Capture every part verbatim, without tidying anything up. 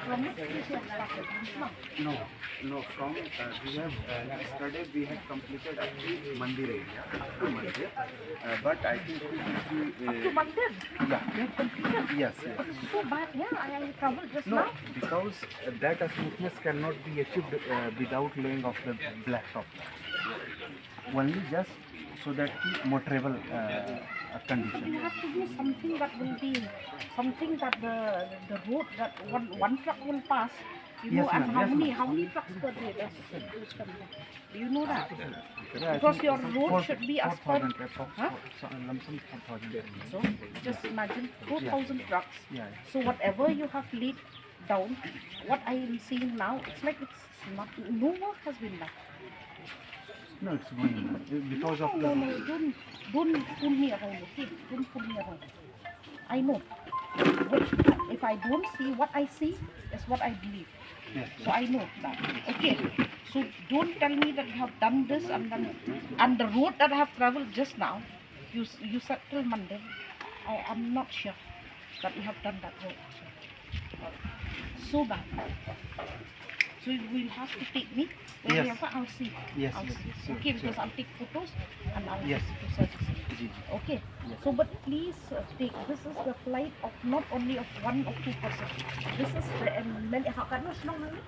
From which place you have started? No, no, from, uh, we have, uh, yesterday we have completed up to Mandir area, up to Mandir. Uh, but I think it will be, uh, Up to Mandir? Yeah. You have completed? Yes, yes. It's so bad, yeah. I, I traveled just No, now. Because, uh, that smoothness cannot be achieved, uh, without laying of the blacktop. Only just so that ki motorable, uh, condition. You have to do something that will be, something that the, the road that one, one truck will pass, you Yes, know, and ma'am. How Yes, many, ma'am. How many trucks per day? That's, do you know that? Yeah, I Because think your road four, should be as per, four thousand, approx, huh? Four, so, lump sum four thousand. So, just imagine four thousand Yeah. Trucks. Yeah, yeah. So, whatever you have laid down, what I am seeing now, it's like it's not, no work has been done. No, it's going on. Because of No, the no, no, don't, don't pull me around, okay? Don't pull me around. I know. What, if I don't see, what I see is what I believe. Yes. So I know that. Okay. So don't tell me that you have done this and done, and the road that I have traveled just now, you s- you said till Mandir. I am not sure that you have done that road. So bad. So you will have to take me Yes. Wherever, I'll see. Yes, I'll yes, see. Sure, Okay, because sure. I'll take photos and I'll Yes. Take photos. Ji, ji. Okay. Yes. So, but please, uh, take, this is the plight of not only of one or two person. This is the, um, many, ha, katno shnong nangni?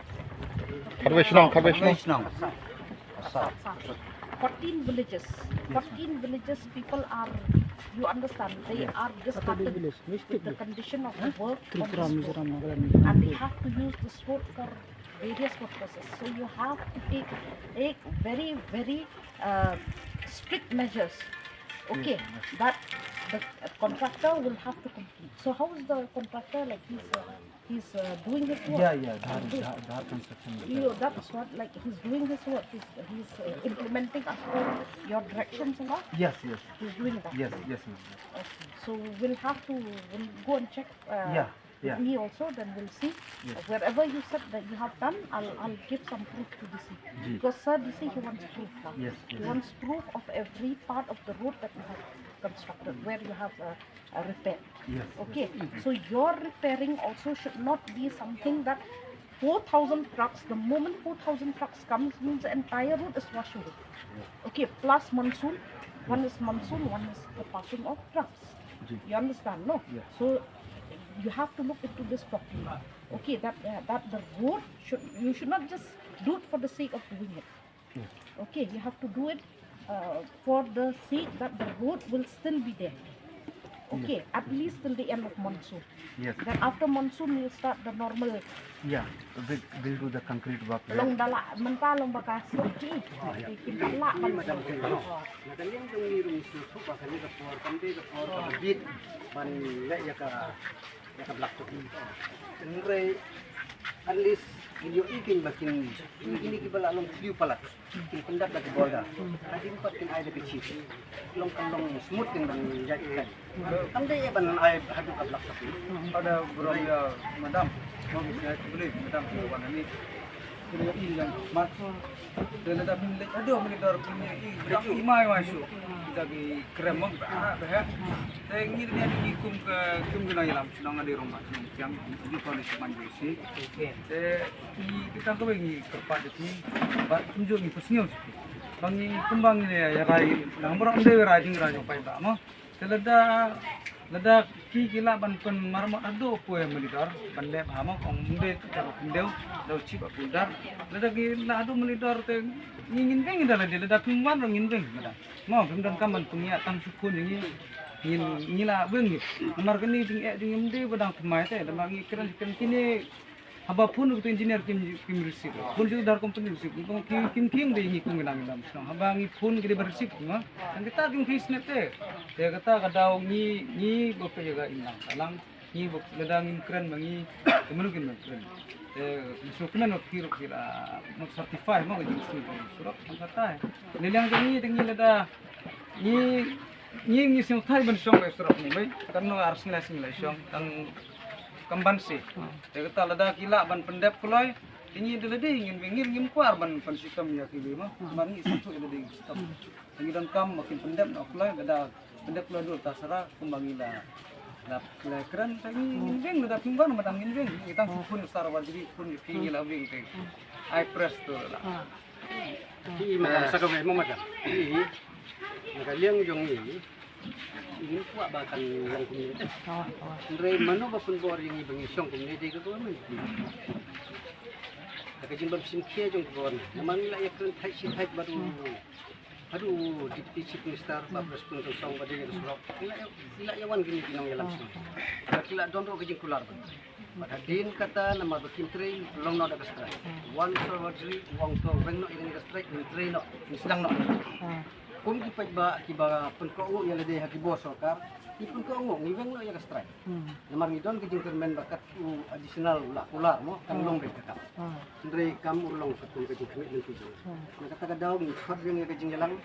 Khatwei shnong, khatwei shnong. Assam. Assam. Fourteen villages. Yes, ma'am. Fourteen villages people are, you understand, they Yes. are disheartened with the condition of the work on Tripura, this road. Mizoram, Nagaland. And they have to use this road for various purposes. So you have to take, take very, very, uh, strict measures. Okay, Yes, ma'am. That the contractor will have to complete. So how is the contractor, like, he's, uh, he's, uh, doing his work? Yeah, yeah, Dhar, Dhar, Dhar construction. You know, that's what, like, he's doing his work. He's, he's, uh, implementing as per your directions and all? Yes, yes. He's doing that? Yes, yes, ma'am. Okay. So we'll have to, we'll go and check, uh, Yeah, yeah. Me also, then we'll see. Yes. Wherever you said that you have done, I'll, I'll give some proof to D C. Ji. Because Sir D C, he wants proof now. Yes, yes. He wants proof of every part of the road that you have constructed, where you have, uh, uh, repaired. Yes, Okay. Yes. So your repairing also should not be something that four thousand trucks, the moment four thousand trucks comes, means the entire road is washed away. Okay, plus monsoon. One is monsoon, one is the passing of trucks. Ji. You understand, no? Yeah. So you have to look into this properly. Okay, that, uh, that the road should, you should not just do it for the sake of doing it. Yeah. Okay, you have to do it, uh, for the sake that the road will still be there. Okay, yeah. At least till the end of monsoon. Yes. Then after monsoon, we'll start the normal. Yeah, we'll, we'll do the concrete work there. Long da lah, mynta long ba ka sdang ki. Ki da lah ban. Nga da liang jong ngi ruh ngi sngewthuh ba kane ka por kam dei ka por kaba bit ban leh ïa ka, ïa ka blacktop. Hynrei at least ngin ïohi kein ba kin, kine kiba la long thliew palat. Kin pyndap da ki boulder. Hadien pat kin ai da ka chip. Long kan long smooth kin ban ïaid kan. Kam dei ban ai haduh ka blacktop. Ada burom ïa madam. Mo bisa boleh madam wan ni. Kini ïa i yang mat. Te lada phin leit haduh mini dor phin ïa i. Dak i mai mai shu. Kita ki krem mo ba ba ha. Te ngi ni kum ka kum ki nongïalam shnong, nga dei rong ba shnong Kiang. Ngi ko ni seman bisi. Te Ngi, kita kawei ngi kyrpad ïa phi, bad kumjuh ngi pynsngew ïa phi. Ba ngi kumba ngi ïa rai, nang baroh ym dei rai jingrai jong paidbah mo. Te lada, lada ki, ki lah ban pynmaramot haduh poi mani dor, ban leh bha mo, ong ym dei te ba pyndew, da u chip ba pyndew. Lada ki lah haduh mani dor te ngi ngin beng da lade, lada phim wan ruh ngin beng da. Mo, phim donkam ban pynïaid tang shu khun ïa ngi. Ngin, ngi lah beng ngi. Namar kane jingeh jong ngi ym dei ba dang thymmai te, namar ngi kren, kren kine Haba phone ruh ki engineer kim, kim receive. Phone shu Dhar company receive. Kim, kim, kim, kim dei ngi kum ki nongïalam shnong. Haba ngi phone ki dei ban receive kumno. Tang kita kim phi snap te. Te kata ka daw ngi, ngi ba phi ïa ka imlang. Ka lang ngi ba lada ngim kren ba ngi. Te mano kin ban kren. Te ngi shu kren ba phi ruh phi la not certify mo ka jingsngew surok. Tang kata. Ngi liang jong ngi te ngi lada ngi, ngi, ngi sngewthuh ban shong ba surok ni bai. Kan no ar sngi lai sngi lai shong. Tang Kam ban sih. Te kata lada ki lah ban pyndep kloi, te ngi da lade ngin beng, ngin, ngim kwah ban pynshitom ïa kiwei mo. Ban ngi sngewthuh ïa lade ngi shitom. Te ngi donkam ba kin pyndep noh kloi, lada pyndep kloi dul ta sara kumba ngi la Dap le kren ta ngi ngin veng, dap ping ban madam ngin veng. Ngi tang phun star wa jri phun phi ngi la veng te. Ai press tu la. Ki madam sa ka mo madam. Ni ka liang jong ni. Ni kwah ba kan long kumne te. Hynrei mano ba pynbor ïa ngi ba ngi shong kumne te ka government. Ka jingbym shim khia jong ka government. Namar ngi la ïa kren thait shi thait bad u, bad u Deputy Chief Minister ba pyrshah pynshong ba dei ïa ka surok. Ngi la ïa, ngi la ïa wan kine ki nongïalam shnong. Ba ki la don ruh ka jingkular ba. Bad hadien kata namar ba kim trei long noh da ka strike. Wan Sir Waziri u ong to weng noh ïa kane ka strike, ngin trei noh, ngin sdang noh. Kum ki paidbah kiba pynkohnguh ïa lade ha ki bor sorkar, ki pynkohnguh ngi weng noh ïa ka strike. Namar ngi don ka jingkyrmen ba kat u additional u la kular mo kan long beit ka kam. Hynrei kam u long katkum ka jingkhmih lynti jong. Na kata ka daw ngi khot ïa ka jingïalang.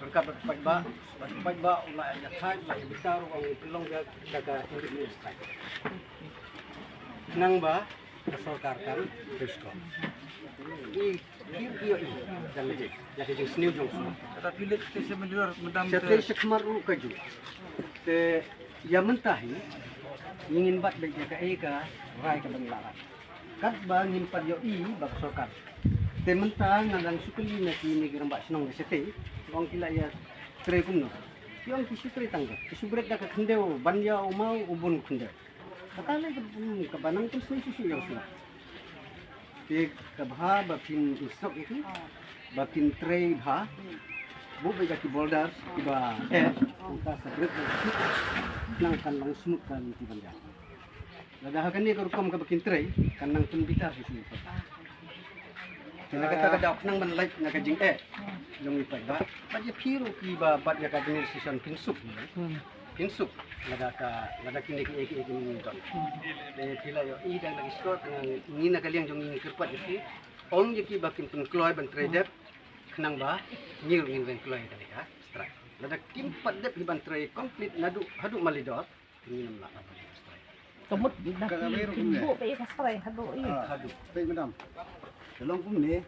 Ryngkat bad paidbah, bad paidbah u la ïa thait, u la ïa bitar, u la ïa pynlong ïa ka ka strike. Nang ba ka sorkar kan risk ko. I ki ki ïohi ïa ka jing, ïa ka jingsniew jong u. Kata phi leit te sha Malior madam. Sha te sha khmat ruh ka ju. Te ïa mynta hi ngi ngin bat beit ïa kaei ka rai kaba ngi la rai. Katba ngim pat ïohi ba ka sorkar. Te mynta nga dang shu kylli na kine ki rangbah shnong da shatei, ong ki la ïa trei kumno. Ki ong ki shu trei tang ka, ki shu bret da ka khyndew ban ïa u maw u bun khyndew. Kata le ka, hmm, kaba nang pynsngew shu shu ïa u shu. Te ka bha ba phin instruct ïa ki ba phin trei bha. Buh beit ka ki boulders kiba eh, ka sa bret da ka nang kan long smooth ka lynti ban ïa. Lada ha kane ka rukom kaba kin trei kan nang pynbitar shuh shuh. Te na kata ka daw khnang ban lait na ka jingeh jong i paidbah. Bad ïa phi ruh kiba bat ïa ka administration phin suk. Phin suk lada ka, lada kine kiei kiei kin don. Te phi la ïohi dang da ki shnong, ngi na ka liang jong ngi ngi kyrpad ïa phi. Ong ïa kiba kin pynkloi ban trei dep khnang ba ngi ruh ngin ïeng kloi ïa kane ka strike. Lada kim pat dep hi ban trei complete naduh haduh Malidor. Ka mut da ka ki buh beit ka strike haduh ïa. Haduh. Peit madam. Ka long kumne,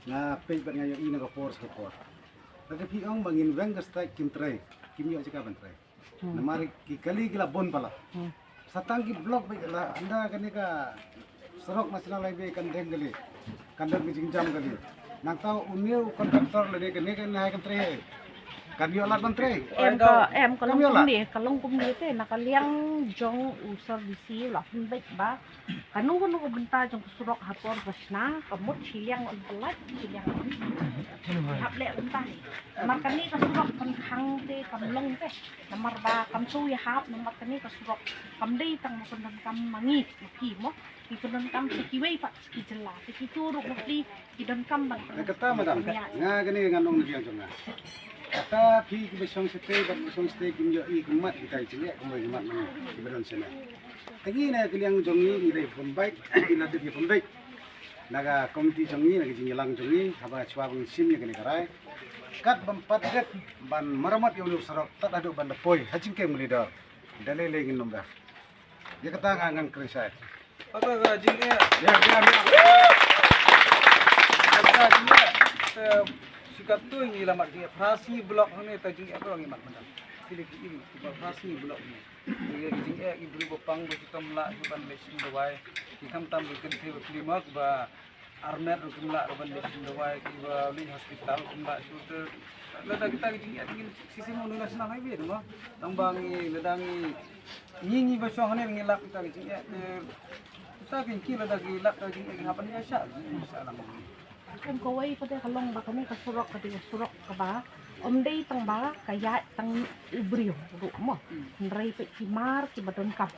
nga peit bad nga ïohi na ka por sha ka por. Lada phi ong ba ngin weng ka strike kim trei, kim ïoh jaka ban trei. Namar ki kali ki la bun palat. Sa tang ki block beit la ynda kane ka surok National Highway kan deng kali. Kan don ka jingjam kali. Nangta une u contractor lane kane kane hai kan trei. Kan ïoh lad ban trei. Em ka, em ka long kumne, ka long kumne te na ka liang jong u Sir D C u la pynbeit ba kano kano ka bynta jong ka surok ha por ba shna ka mut shiliang yn pyllait shiliang yn hap leh bynta. Namar kane ka surok kan khang te kam long te. Namar ba kam shu ïahap namar kane ka surok kam dei tang ba pyndonkam ma ngi ma phi mo. Ki pyndonkam sa kiwei pat ki jylla, te kito ruh mostly ki donkam ban. Kata madam, nga kane ngan ong na biang jong nga. Kata phi kiba shong shatei bad kiba shong shatei kim ïohi, kim mad kita ki jingeh kumba ki mad ngi kiba don shane. Te ngi na ka liang jong ngi ngi dei pynbeit, ngi la dep ïa pynbeit. Na ka komiti jong ngi, na ka jingïalang jong ngi, haba shuwa ba ngi shim ïa kane ka rai. Kat ban pat dep ban maramot ïa une u surok tad haduh ban da poi ha jingkieng Malidor. Da lei lei ngin ym dep. Ïa kata nga ngan kren shai. Kata ka jingeh. Ïa, ïa, ïa. Kata ka jingeh. Te shi katto ngi la mad jingeh. Phra sngi block hangne te jingeh ba ngi mad mynta. Ki dei ki iri, ki ba phra sngi block hangne. Ki dei ki jingeh ki briew ba pang ba shitom lah ki ban leit shim dawai. Ki khamtam ki kynthei ba pli ma ki ba armet ruh kim lah ruh ban leit shim dawai, ki ba leit hospital kim lah shuh te. Lada kita ki jingeh te ngin shisien ong national highway te mo. Tang ba ngi lada ngi ngi ngi ba shong hangne ngi lap kita ki jingeh te. Sa ki ki lada ki lap kita ki jingeh ki hap ban ïa shah, shah lang. Em kawei pat ka long ba kane ka surok ka dei ka surok kaba ym dei tang ba ka ïaid tang u briew ruh mo. Hynrei pat ki mar kiba donkam.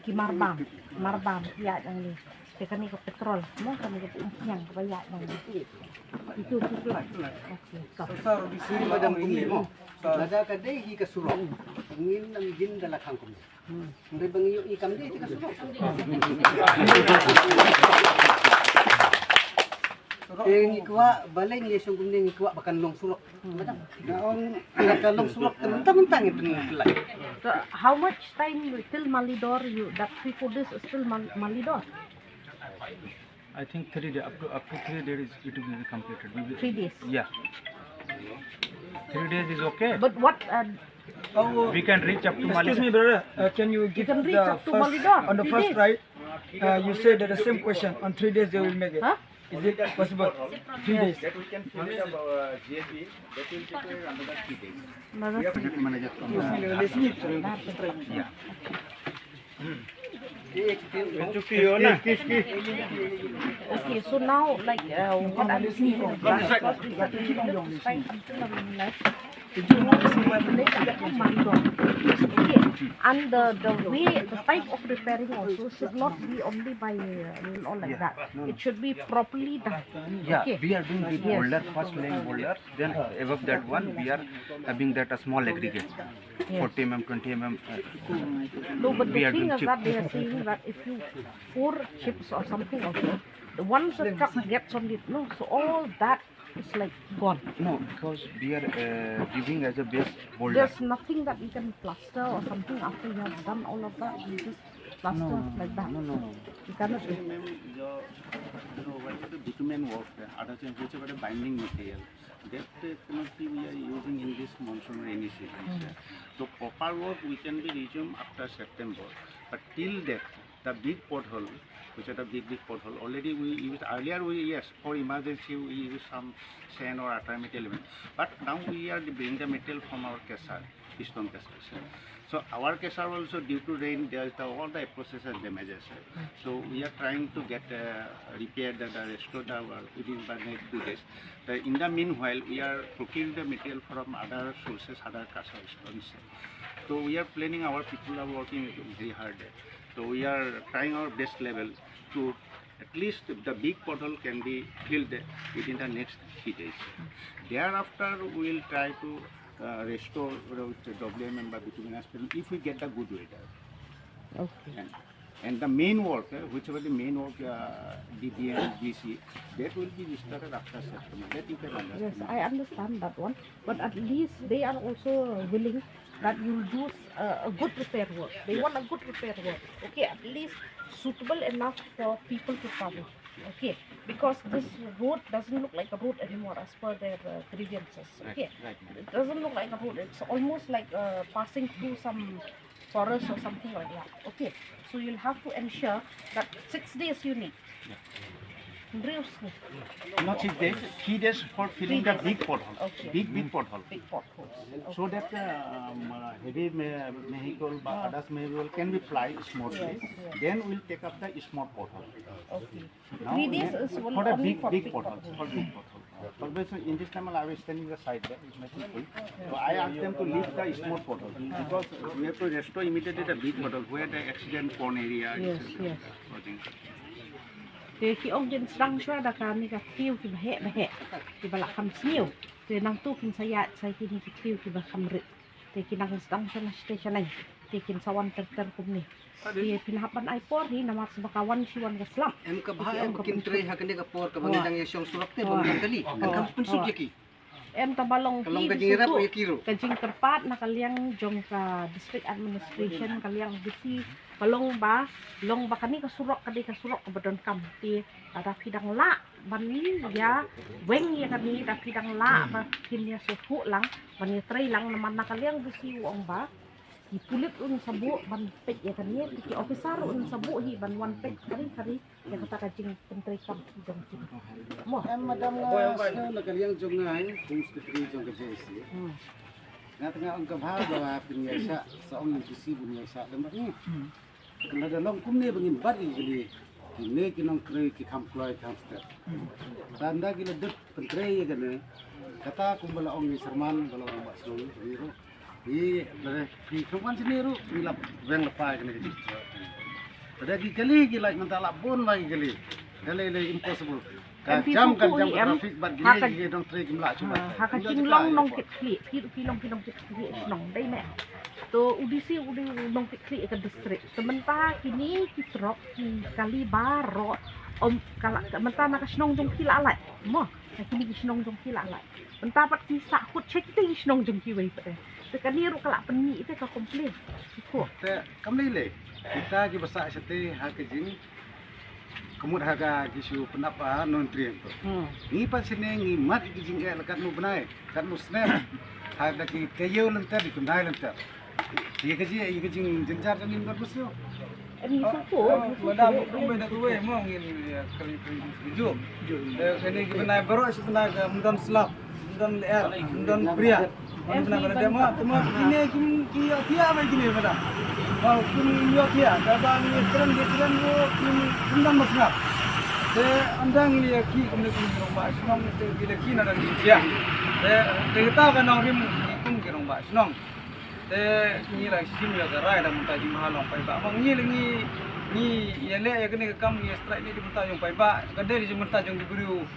Ki mar bam, mar bam ki ïaid hangne. Te kane ka petrol mo, kane ka umphniang kaba ïaid hangne. Itu tu tu. Okey, to. Sir, di sini madam ini mo. Lada ka dei hi ka surok. Ngin nang jin da la khang kumne. Hynrei ba ngi ïohi kam dei te ka surok. Te ngi kwah balei ngi ïa shong kumne, ngi kwah ba kan long surok. Madam, nga ong ka long surok te mynta mynta ngi pynlait. So, how much time till Malidor you, that three, four days is still Mal-, Malidor? I think three day, up to, up to three days it will be completed. We will. Three days? Yeah. Three days is okay. But what, uh, We can reach up to Excuse me, brother. Uh, can you give can reach the up to first, Malidor, on the three first days. Try? Uh, you said that the same question on three days they will make it. Huh? Is it possible? Three days. That we can finish up our G A P, that will take another three days. Brother. We have to manage it from Excuse me, let me try. Yeah. Okay, so now, like, uh, what I'm seeing is that first we have to try to fill up the left. Okay, and the, the way, the type of repairing also should not be only by, uh, you know, like that. It should be properly done. Yeah, okay. We are doing big boulder, first laying boulder, then above that one, we are having that a small aggregate, forty mm, twenty mm. Uh, no, but the thing is that they are saying that if you pour chips or something also, the once the truck gets on it, no, so all that is like gone. No, because we are uh, giving as a base boulder. There's nothing that you can plaster or something after you have done all of that. You just plaster no, like that. No, no, no. You cannot do. Ma'am, your, you know, what is the bitumen work? Other thing, which is a binding material. That uh, cannot be we are using in this monsoon rainy season. Mm. So proper work we can be resumed after September. But till that, the big pothole, which are the big, big pothole, already we use, earlier we, yes, for emergency we use some sand or other material. But now we are bringing the material from our caissar, piston caissar. So our caissar also due to rain, there is the, all the process and damages. So we are trying to get uh, repaired and uh, restore the uh, within the next two days. Uh, in the meanwhile, we are procuring the material from other sources, other caissar stones. So we are planning, our people are working very hard. So we are trying our best level to at least the big pothole can be filled within the next three days. Thereafter, we will try to uh, restore with W M M by bituminous film if we get the good weather. Okay. And, and the main work, uh, whichever the main work, uh, D B M, D C, that will be restarted after September. That you can understand. Yes, I understand that one. But at least they are also willing that you'll do uh, a good repair work. They want a good repair work. Okay, at least suitable enough for people to travel. Okay, because this road doesn't look like a road anymore as per their uh, grievances. Okay, right, right, ma'am. It doesn't look like a road. It's almost like uh, passing through some forest or something like that. Okay, so you'll have to ensure that six days you need. Hynriew sngi. Not six days, three days for filling the big pothole. Okay. Big, big pothole. Big potholes. So that uh, um, uh, heavy vehicle, others vehicle can be fly smoothly. Yes, yes. Then we'll take up the small pothole. Okay. Now, three days is for a big, big pothole. For big pothole. Always in this time I was standing the side there with my people. So I asked them to leave the small pothole because we have to restore immediately the big pothole where the accident prone area is. Yes, yes. Te ki ong kin sdang shuwa da kane ka thliew kiba heh ba heh, kiba la kham sniew. Te nangtu kin sa ïaid sa kine ki thliew kiba kham rit. Te kin nang sdang shuwa na station ai. Te kin sa wan ter ter kumne. Te phin hap ban ai por hi namar sba ka wan shi wan ka slap. Em ka bha em ka kin trei ha kane ka por kaba ngi dang ïa shong surok te ba ngi dang kali. Em ka pynsuk ïa ki. Em ta ba long ka jingkyrpad na ka liang jong ka district administration, ka liang D C, ka long ba, long ba kane ka surok ka dei ka surok kaba donkam. Te lada phi dang lah ban ïa weng ïa kane, da phi dang lah ba phin ïa sngewthuh lang ban ïa trei lang, namar na ka liang D C u ong ba ki pulit un sa buh ban peit ïa kane, ki officer un sa buh hi ban wan peit khari khari ïa kata ka jingpyntreikam jong ki. Mo. Em madam, nga sngew na ka liang jong nga, eh, kum secretary jong ka J A C. Nga tnga ong ka bha ba pynïaid sa, sa ong ïa ki si pynïaid sa dang ba ni. Lada long kumne ba ngin bat ïa ki, kine ki nongtrei ki kham kloi kham step. Tang da ki la dep pyntrei ïa kane. Kata kumba la ong ïa Sherman, ba la ong ba shnong, kane ruh. Ngi, lada phi kham wan shane ruh, ngi la weng la pai kane ka jingstep. Lada ki kali ki lait mynta la bun ba ki kali. Da lei lei impossible. Ka jam, ka jam ka traffic bad kine ki nongtrei kim lah shuh. Ha ka jinglong nongkitkhlieh, phi ruh phi long ki nongkitkhlieh shnong dei ne. To u D C u dei u nongkitkhlieh ka district. Te mynta kine ki trok ki kali baroh, ym ka la, mynta na ka shnong jong phi la lait. Mo, na kine ki shnong jong phi la lait. Mynta pat ki sah khut sha kita ki shnong jong kiwei pat. Te kane ruh ka la pynmih te ka complain. Sukho. Te kam lei lei. Kita kiba sah shatei ha ka jing, ka mut ha ka ki shu pynap ha non trien to. Hmm. Ngi pat shane ngi mad ki jingeh la katno bnai, katno snem. Hai da ki kayo lynter, ki kynhai lynter. Ïa ka ji, ïa ka jingjynjar jong ngi, Madam Basio. Em, ni satu. Madam, kumbai da kawei mo ngin ïa kren kren ju. Eh, kane ki bnai baroh shi bnai ka ym don slap, ym don lyer, ym don bria. Ym don bria mo, te mo kine kim ki ïohthiah ba kine, Madam. Mo kim ïohthiah, kaba ngi kren, ngi kren ruh kim, kim don ba sngap. Te ynda ngi ïa ki kumne kum ki rangbah shnong te ki da ki na da ki ïohthiah. Te, te kita ka nongrim ki kum ki rangbah shnong. Te ngi la shim ïa ka rai da mynta jong ngi ha long paidbah. Mo ngi la ngi, ngi ïaleh ïa kane ka kam ngi strike ne da mynta jong paidbah. Ka dei da mynta jong ki briew.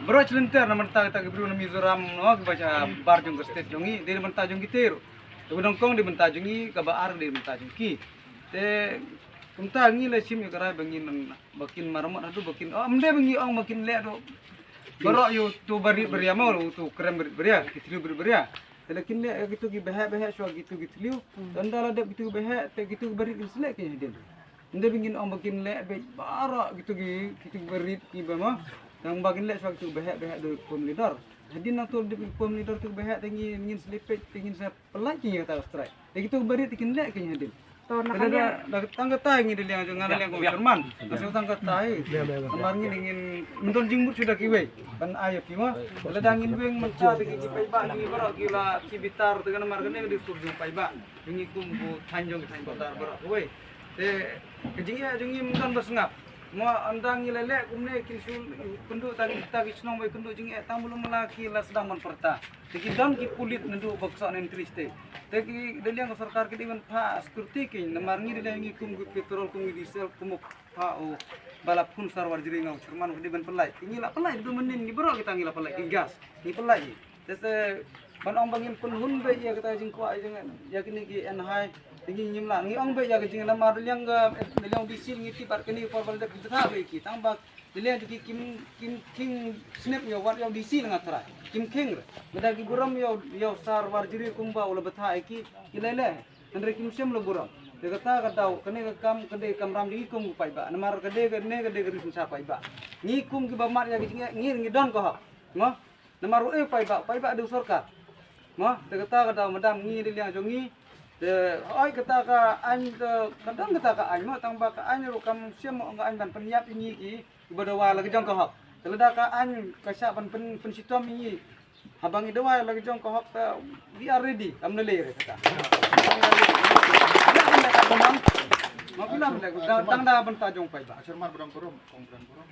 Baroh shi lynter na mynta kita ki briew na Mizoram no kiba sha bar jong ka state jong ngi. Dei da mynta jong ki te ruh. Te ba nyngkong dei da mynta jong ngi, kaba ar dei da mynta jong ki. Te kumta ngi la shim ïa ka rai ba ngin, ba kin maramot haduh ba kin, oh, ym dei ba ngi ong ba kin leh ruh. Baroh ïa uto barit baria mo, uto krem barit baria, ki thliew barit baria. Te la kin leh kito ki baheh baheh shuwa kito ki thliew. Te ynda la dep kito ki baheh, te kito ki barit kin sa leh ki hadien. Ynda ba ngin ong ba kin leh beit baroh kito ki, kito ki barit kiba mo. Tang ba kin leh shuwa kito ki baheh baheh da pom leader. Hadien nangto dep ki pom leader kito ki baheh te ngin, ngin sa leh peit, te ngin sa pynlait ki ïa kata ka strike. Te kito ki barit te kin leh ki hadien. To na ka liang. Da, da, tang kata ngi da liang jong nga da liang ko chairman. Ka shu tang kata hi. Namar ngi ngin ym don jingmut shuh da kiwei. Ban ai ïa phi mo. Lada ngin weng mynta da ki paidbah ngi baroh ki la ki bitar te ka namar kane ka dei sur jong paidbah. Ngi kum ko thaiñ jong ki thaiñ Pyrthei baroh kawei. Te ka jingeh jong ngi ym don ba sngap. Mo ynda ngi la leh kumne kin shu kynduh ta ki, ta ki shnong ba kynduh jingeh tang mulu mala ki la sdang ban pyrta. Te ki don ki pulit naduh ba ksoh Nongthymmai te. Te ki da liang ka sorkar ki dei ban phah security ki namar ngi da liang ngi kum ki petrol kum ki diesel kum u phah u ba la phun Sar Warjri nga u chairman u dei ban pynlait. Te ngi la pynlait du mynnin ngi baroh kita ngi la pynlait ki gas. Ngi pynlait ngi. Te se ban ong ba ngin pynhun beit ïa kata jingkwah ïa kine ki N hai. Te ngi ngim lah ngi ong beit ïa ka jingeh namar da liang ka da liang u D C ngi tip bad kane por ba la dep ki bthah beit ki tang ba da liang ki kim, kim khing snep ïa wat ïa u D C la nga tharai. Kim khing re. Lada ki burom ïa u, ïa u Sar Warjri kumba u la bthah ïa ki, ki lei lei. Hynrei kim shym la burom. Te kata ka daw, kane ka kam, ka dei ka kamram jong ngi kum ki paidbah. Namar ka dei kane ka dei ka ri synshar paidbah. Ngi kum kiba mad ïa ka jingeh, ngi, ngi don ka hok. Mo? Namar u ei paidbah, paidbah dei u sorkar. Mo, te kata ka daw madam ngi da liang jong ngi. Te hoi kata ka aiñ te, ka dang kata ka aiñ mo, tang ba ka aiñ ruh kam shym mo ka aiñ ban pynïap ïa ngi ki, kiba dawa la ka jong ka hok. Te lada ka aiñ ka shah ban pyn, pynshitom ïa ngi. Haba ngi dawa la ka jong ka hok te we are ready, kam na lei re kata. Mo phi lam le, da, dang da bynta jong paidbah. Chairman ba dang burom, kong ba dang burom.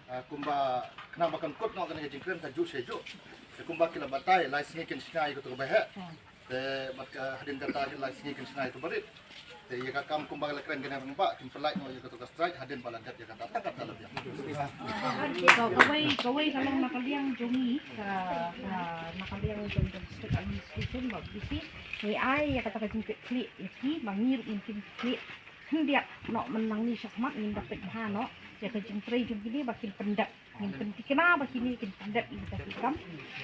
Ah, kumba khnang ba kan kut noh kane ka jingkren ka juh sha juh. Te kumba ki la batai, lai sngi kin shna ïa kato ka baheh. Te bad ka hadien kata lai sngi kin shna ïa kato barit. Te ïa ka kam kumba la kren kane rangbah, kin pynlait noh ïa kato ka strike, hadien ba la dep ïa kata, tang kata la biang. So kawei, kawei ka long na ka liang jong ngi, ka, ka, na ka liang jong ka district administration, ba B C, ngi ai ïa kata ka jingkitkhlieh ïa ki, ba ngi ruh ngin kitkhlieh. Khyndiat noh mynta ngi shakhmat ngin da peit bha noh ïa ka jingtrei jong kine ba kin pyndep. Ngin pynthikna ba kine kin pyndep ïa kita ki kam.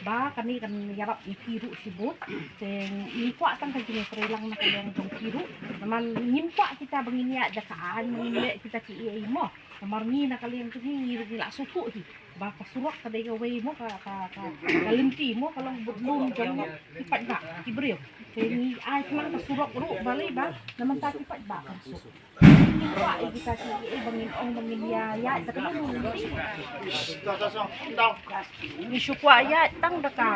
Ba kane kan ïarap ïa ki ruh shibun. Te ngi kwah tang ka jingtrei lang na ka liang jong ki ruh. Namar ngim kwah kita ba ngin ïaid da ka aiñ ba ngin leh kita ki ei ei mo. Namar ngi na ka liang jong ngi ngi ruh ngi la sngewthuh hi. Ba ka surok ka dei kawei mo ka, ka, ka, ka lynti mo ka long budlum jong ki paidbah ki briew. Te ngi ai khnang ka surok ruh balei ba na mynta ki paidbah kan suk. Ngi kwah ïa kita ki ei ba ngin ong ba ngin ïa ïaid da ka lynti. Ngi shu kwah ïaid tang da ka.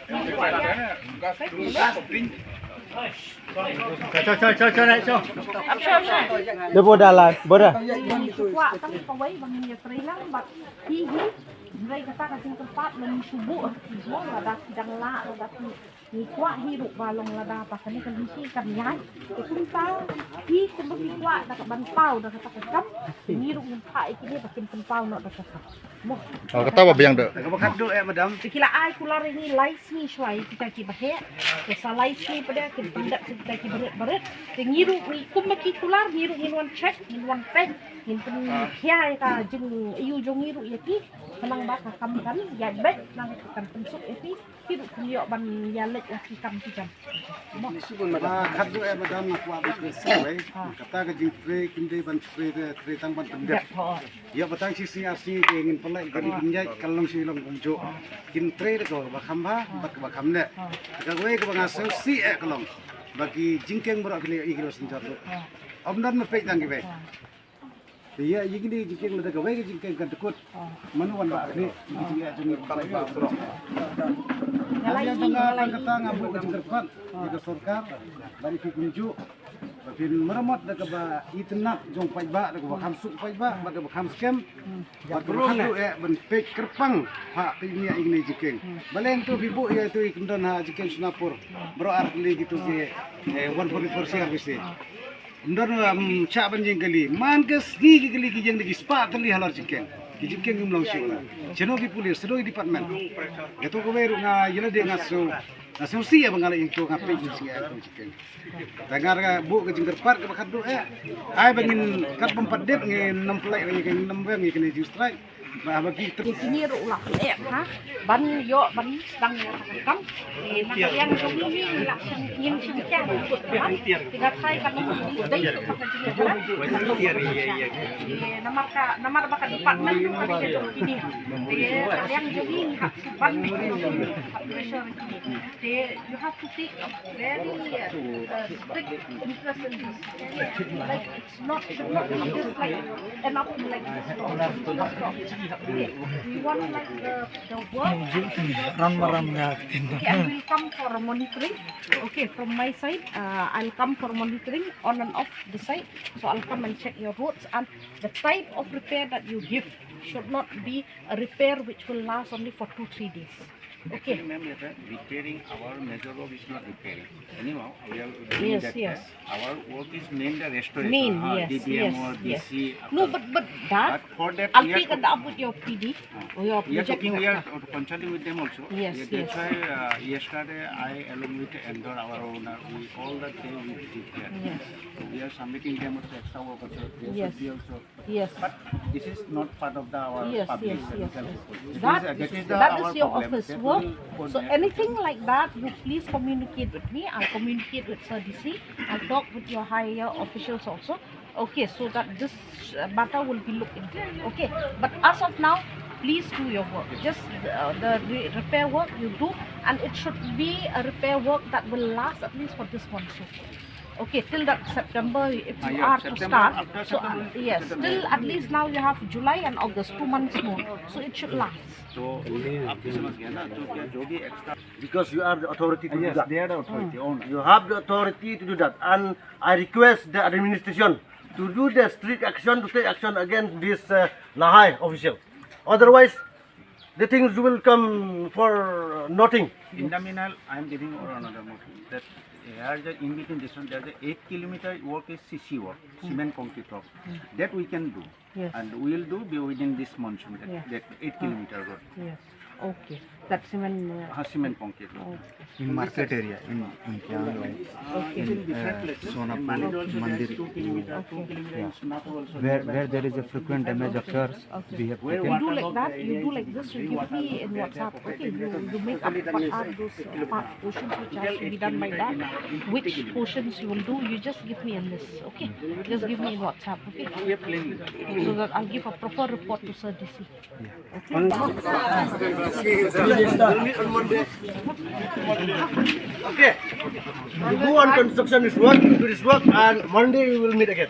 Ngi kwah ïaid. Cho, cho, cho, cho, cho, cho. Ap, cho, cho. Dia bodoh lah, bodoh. Ngi shu kwah tang kawei ba ngin ïa trei lang bad hi hi. Hynrei kata ka jingkyrpad ngi shu buh. Mo lada ki dang lah, lada ki Ngi kwah hi ruh ba long lada ba kane ka lynti kan ïaid. Te kumta hi kumba ki kwah da ka ban paw da kata ka kam. Ngi ruh ngin phah ïa kine ba kin pynpaw noh da ka kam. Mo. Oh, kata ba biang da. Ka ba khat duh eh madam. Te ki la ai kular ïa ngi lai sngi shuwa ïa kita ki baheh. Te sa lai sngi pat kin pyndep ïa kita ki barit barit. Te ngi ruh ngi kumba ki kular ngi ruh ngin wan check ngin wan peit ngin pynkhia ïa ka jingïohi jong ngi ruh ïa ki. Khnang ba ka kam kan ïaid beit khnang kan pynsuk ïa ki. Ki ruh kin ïoh ban ïa leit Ba khadduh eh madam, nga kwah ban kren sa kawei. Kata ka jingtrei kim dei ban trei, trei tang ban pyndep. Ïa ba tang shi sngi ar sngi te ngin pynlait kali pynjait, ka long shi long kumjuh. Kin trei da kaba kham bha bad kaba kham neh. Kawei kaba nga sngewsih eh ka long ba ki jingkieng baroh ki leh ïa ki la synjor ruh. Ym don ma peit tang kiwei. Te ïa, ïa kine ki jingkieng lada kawei ka jingkieng kan dkut. Mano wan bah kane ki jingeh jong ngi. Nga la ïa, nga la ïa, kata nga buh ka jingkyrpad ïa ka sorkar bad ïa ki kumjuh ba phin maramot da kaba itynnad jong paidbah, da kaba kham suk paidbah bad da kaba kham skhem. Bad kaba kham duh eh ban peit kyrpang ha peit ïa kine ki jingkieng. Balei to phi buh ïa to i kyndon ha jingkieng Sonapur. Baroh ar kali kito ki, eh, one point four C R B C. Ym don, ym shah ban ïeng kali. Man ka sngi ki kali ki ïeng da ki spah tylli halor jingkieng. Ki jingkieng kim long shuh. Shano ki police, shano ki department. Ïa to kawei ruh nga ïa lade nga sngew, nga sngewsih ïa ba nga la ïeng to nga peit ïa jingkieng. Te nga ruh nga buh ka jingkyrpad kaba khadduh eh. Ai ba ngin kat bym pat dep ngin nym pynlait ïa ka, ngin nym weng ïa kane jingstrike. Ba haba ki trei. Kine ruh la leh ha ban ïoh ban sdang ïa ka kam. Eh, na ka liang jong ngi ngi la ngim shim kiang kut ka. Ki la try ka nong dei ka ka jingïa ka. Eh, namar ka, namar ba ka department ruh ka dei ka jong kine. Eh, ka liang jong ngi ngi hap ban pressure kine. They, you have to take a very, uh, uh, strict interest in this. Like, it's not, should not be just like enough to like this law. This law. Okay. We want, like, the, the work. Ram, ram, yeah. Okay, I will come for monitoring. Okay, from my side, uh, I'll come for monitoring on and off the site. So I'll come and check your roads, and the type of repair that you give should not be a repair which will last only for two, three days. Okay. Actually, ma'am, repairing our major road is not repairing. Anyhow, we are doing, yes, that, yes, our work is main the restoration. Main, ah, yes, D B M, yes, or, yes, D C. No, but, but that, but for that, I'll take it up with your P D, ah, or your project director. We are talking, we are consulting with them also. Yes, yes. That's why, uh, yesterday I, along with Andor, our owner, we all the day we visit there. Yes. So we are submitting them also extra work also. They should be also. Yes. But this is not part of the, our, yes, public, yes, yes, service, yes. It is, that, uh, that is, that is the, that is our your problem. Office work. So anything like that, you please communicate with me. I'll communicate with Sir D C. I'll talk with your higher officials also. Okay, so that this, uh, matter will be looked into. Okay, but as of now, please do your work. Just, uh, the re-, repair work you do, and it should be a repair work that will last at least for this monsoon. Okay, till that September, if you are to start. So, uh, yes, till at least now you have July and August, two months more. So it should last. तो आप भी समझ गए ना, तो क्या जो भी एक्स्ट्रा Because you are the authority to do that. Yes, they are the authority, owner. You have the authority to do that, and I request the administration to do the strict action, to take action against this, uh, Lahai official. Otherwise, the things will come for nothing. In the meanwhile, I am giving you another motion that here the in between this one, there is a eight kilometer work is C C work, cement concrete work. That we can do. Yes. And we will do be within this monsoon, that, yes, that eight kilometer road. Yes. Okay. That cement, uh, ah, cement concrete road. Okay. In market area, in, in Kiang, like, okay, in, uh, Sonapur, Mandir. Two kilometer, okay, two kilometer, yeah, in Sonapur also. Where, where there is a frequent damage occurs, okay, we have, okay, taken. You do like that, you do like this, you give me in WhatsApp, okay, you, you make up what are those, uh, part, portions which has to be done by that, which portions you will do, you just give me a list, okay? Just give me in WhatsApp, okay? So that I'll give a proper report to Sir D C. Okay. You go on construction this work, do this work, and Monday we will meet again.